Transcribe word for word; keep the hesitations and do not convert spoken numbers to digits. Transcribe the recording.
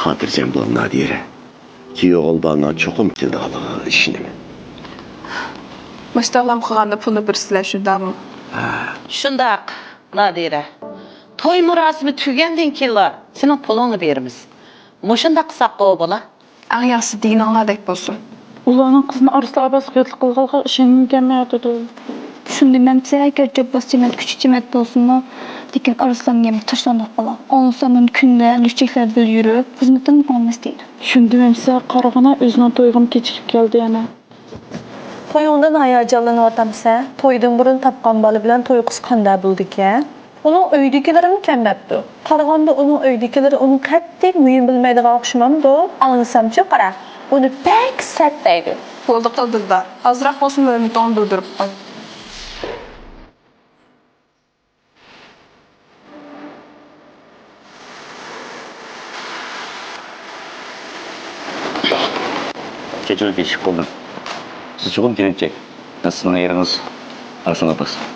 خاتىرجەم بول، نادىرە. كۈيئوغۇل بالىنىڭ چوقۇم كېلىدىغانلىقىغا ئىشىنىمەن. مۇشۇنداقلام قىلغاندا پۇلنى بېرىسىلەر، شۇنداقمۇ؟ شۇنداق، نادىرە. توي مۇراسىمى تۈگىگەندىن كېيىنلا سېنىڭ پۇلۇڭنى بېرىمىز. مۇشۇنداق قىلساققۇ بولا؟ ئەڭ ياخشىسى دېگىنىڭلاردەك بولسۇن. ئۇلارنىڭ قىزىنى ئارسلان ئاباسقا ياتلىق قىلغانلىقىغا ئىشەنگەن كەلمەيۋاتىدۇ. شۇندىمەمسە، گەرچە باش جىمەت، كۈچ جىمەت بولسىمۇ، لېكىن ئارسلانغا يەنە تاشلاندۇق بالا. ئاڭلىسام مەن كۈندە لۈكچەكلەر بىلەن يۈرۈپ، خىزمىتىدىن قالماس دەيدۇ. شۇندىمەمسە، قارىغىنا ئۆزىنىڭ تويىغىمۇ كېچىكىپ كەلدى يەنە. تويۇڭدىن ھاياجانلىنىۋاتامسەن؟ تويدىن بۇرۇن تاپقان بالا بىلەن توي قىلسا قانداق بولىدىكەن؟ ئۇنىڭ ئۆيىدىكىلىرىمۇ كەم بەپتۇ. قارىغاندا ئۇنىڭ ئۆيىدىكىلىرى ئۇنى قەتئىي مۇھىم بىلمەيدىغان ئوخشىمامدۇ؟ ئاڭلىسامچۇ قارا، ئۇنى بەك سەت دەيدۇ. بولدى قىلدىلدا، ئازراق بولسىمۇ ھۆرمىتىڭنى بىلدۈرۈپ قوي. كەچۈرۈڭ، كېچىكىپ قالدىم. سىز چوقۇم كېلىنچەك. مەن سىزنىڭ ئېرىڭىز ئارسلان ئاباس.